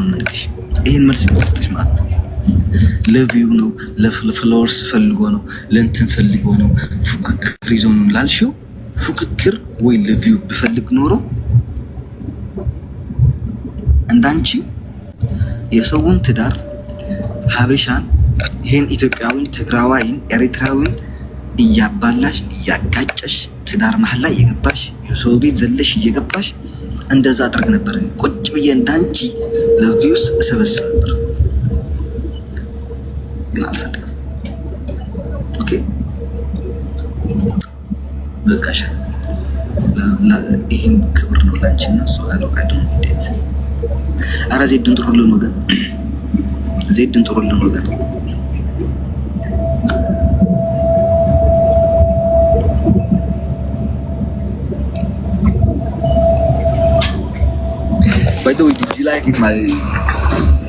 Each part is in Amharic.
የምነግርሽ። ይሄን መልስ ልስጥሽ ማለት ነው። ለ view ነው፣ ለ followers ፈልጎ ነው፣ ለእንትን ፈልጎ ነው፣ ፉክክር ይዞ ነው ላልሽው ፉክክር ወይ ለ view ብፈልግ ኖሮ እንዳንቺ የሰውን ትዳር፣ ሀበሻን፣ ይህን ኢትዮጵያዊን፣ ትግራዋይን፣ ኤሪትራዊን እያባላሽ እያጋጨሽ፣ ትዳር መሀል ላይ እየገባሽ፣ የሰው ቤት ዘለሽ እየገባሽ እንደዛ አድርግ ነበር። ቁጭ ብዬ እንዳንቺ ለ views እሰበስብ ነበር፣ ግን አልፈልግም። Okay፣ በቃሻል። ይህም ክብር ነው ላንቺና እሱ። I don't need it። ኧረ ዜድን ጥሩልን ወገን፣ ዜድን ጥሩልን ወገን። By the way, did you like it? My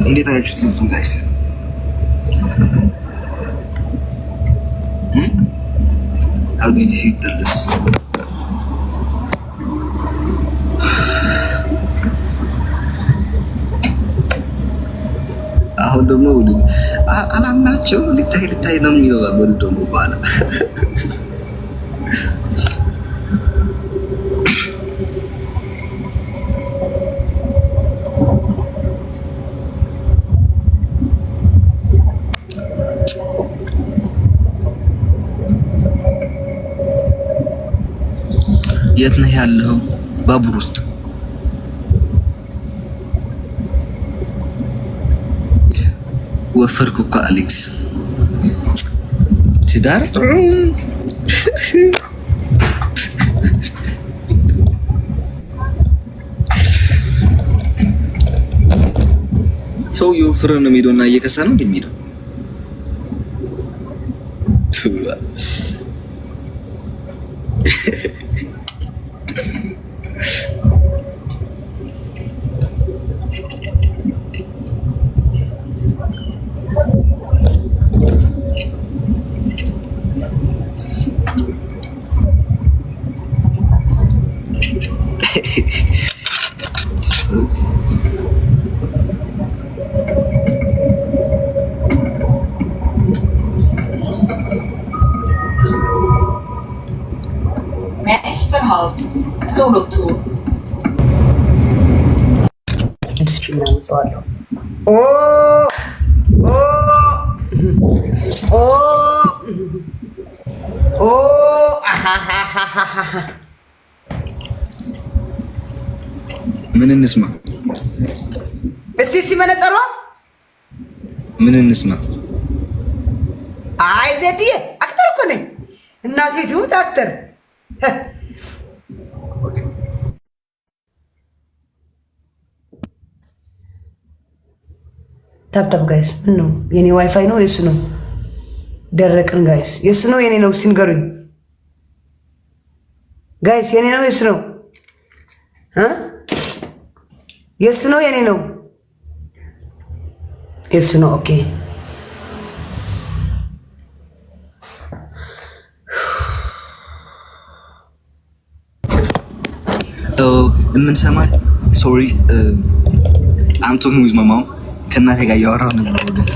እንዴት አያችሁት ልብሱን guys? How did you see the ልብስ? አሁን ደግሞ ወደ አላምናቸው ልታይ ልታይ ነው የሚለው በሉ ደግሞ በኋላ። የት ነህ ያለኸው? ባቡር ውስጥ። ወፈርኩ እኮ አሌክስ። ትዳር ሰው እየወፈረ ነው የሚሄደው እና እየከሳ ነው እንደሚሄደው። Nächster Halt, Solothurn. 6,000 ምናምን ሰው አለው። ኦ ኦ ኦ ኦ አሃሃሃሃ። ምን እንስማ? እስቲ እስቲ መነጸሯ። ምን እንስማ? አይ ዜድዬ፣ actor እኮ ነኝ። እናቴ ትሙት actor። Tap tap guys። ምን ነው፣ የኔ ዋይፋይ ነው የሱ ነው? ደረቅን guys። የሱ ነው የኔ ነው? እስቲ ንገሩኝ guys። የኔ ነው የሱ ነው እ? የሱ ነው የኔ ነው? የሱ ነው። Okay። የምንሰማ፣ sorry, I'm talking with my mom። ከእናቴ ጋር እያወራሁ ነበር ወገን።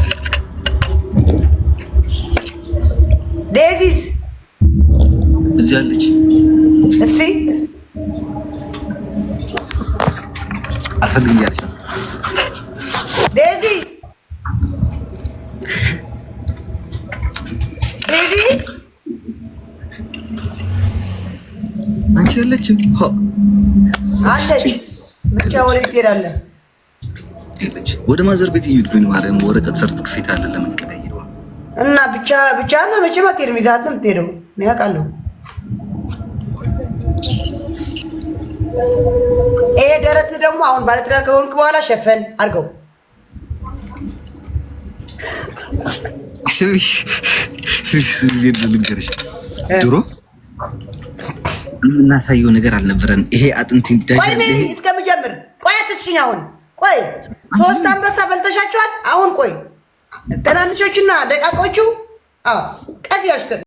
ዴዚስ? እዚህ አለች። እስቲ። አልፈልግም እያለች ነው። ዴዚ፣ ዴዚ። አንቺ ያለችም። አለች። ብቻ ወዴት ትሄዳለህ? ያለች ወደ mother ቤት እየሄድኩኝ ነው። ማርያም፣ ወረቀት ሰርቲፊኬት አለ ለመቀበል። እና ብቻ ብቻ ነው መቼም አትሄድም። ይዘሃት ነው የምትሄደው። እኔ አውቃለሁ። ይሄ ደረት ደግሞ አሁን ባለትዳር ከሆንክ በኋላ ሸፈን አድርገው። ስሚ ስሚ ስሚ፣ ልንገርሽ፣ ድሮ የምናሳየው ነገር አልነበረን። ይሄ አጥንት ቆይ እኔ እስከምጀምር ቆይ፣ አትስጭኝ። አሁን ቆይ፣ ሶስት አንበሳ በልተሻቸዋል። አሁን ቆይ፣ ትናንሾቹና ደቃቆቹ ቀስ ያሽተን።